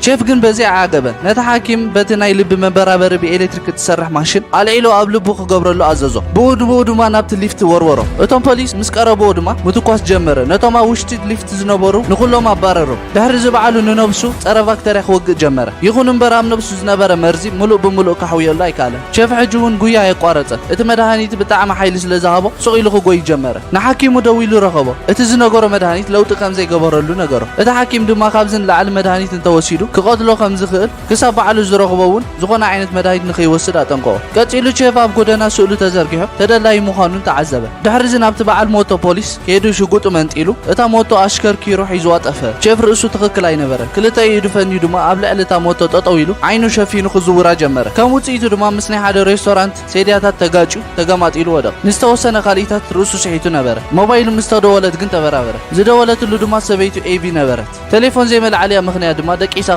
ቼፍ ግን በዚ ኣዓገበን። ነቲ ሓኪም በቲ ናይ ልቢ መበራበሪ ብኤሌክትሪክ እትሰርሕ ማሽን ኣልዒሉ ኣብ ልቡ ክገብረሉ ኣዘዞ። ብኡ ንብኡ ድማ ናብቲ ሊፍት ወርወሮ። እቶም ፖሊስ ምስ ቀረብዎ ድማ ምትኳስ ጀመረ። ነቶም ኣብ ውሽጢ ሊፍት ዝነበሩ ንኹሎም ኣባረሮም። ድሕሪ እዚ ባዕሉ ንነብሱ ጸረ ባክተርያ ክወግእ ጀመረ። ይኹን እምበር ኣብ ነብሱ ዝነበረ መርዚ ምሉእ ብምሉእ ከሕውየሉ ኣይከኣለን። ቼፍ ሕጂ እውን ጉያ ኣየቋረጸን። እቲ መድሃኒት ብጣዕሚ ሓይሊ ስለ ዝሃቦ ሱቕ ኢሉ ክጎይ ጀመረ። ንሓኪሙ ደዊሉ ረኸቦ። እቲ ዝነገሮ መድሃኒት ለውጢ ከም ዘይገበረሉ ነገሮ። እቲ ሓኪም ድማ ካብዚ ንላዕሊ መድሃኒት እንተወሲዱ ክቐትሎ ከም ዝኽእል ክሳብ ባዕሉ ዝረኽቦ እውን ዝኾነ ዓይነት መድሃኒት ንኸይወስድ ኣጠንቀቖ። ቀጺሉ ቼፍ ኣብ ጎደና ስእሉ ተዘርጊሑ ተደላዪ ምዃኑን ተዓዘበ። ድሕሪ እዚ ናብቲ በዓል ሞቶ ፖሊስ ከይዱ ሽጉጡ መንጢሉ እታ ሞቶ ኣሽከርኪሩ ሒዝዋ ጠፍአ። ቼፍ ርእሱ ትኽክል ኣይነበረን። ክልተ ኢዱ ፈንዩ ድማ ኣብ ልዕሊ እታ ሞቶ ጠጠው ኢሉ ዓይኑ ሸፊኑ ክዝውራ ጀመረ። ከም ውጽኢቱ ድማ ምስ ናይ ሓደ ሬስቶራንት ሴድያታት ተጋጭዩ ተገማጢሉ ወደቐ። ንዝተወሰነ ካልኢታት ርእሱ ስሒቱ ነበረ። ሞባይሉ ምስ ተደወለት ግን ተበራበረ። ዝደወለትሉ ድማ ሰበይቱ ኤቢ ነበረት። ቴሌፎን ዘይመልዓልያ ምኽንያት ድማ ደቂሳ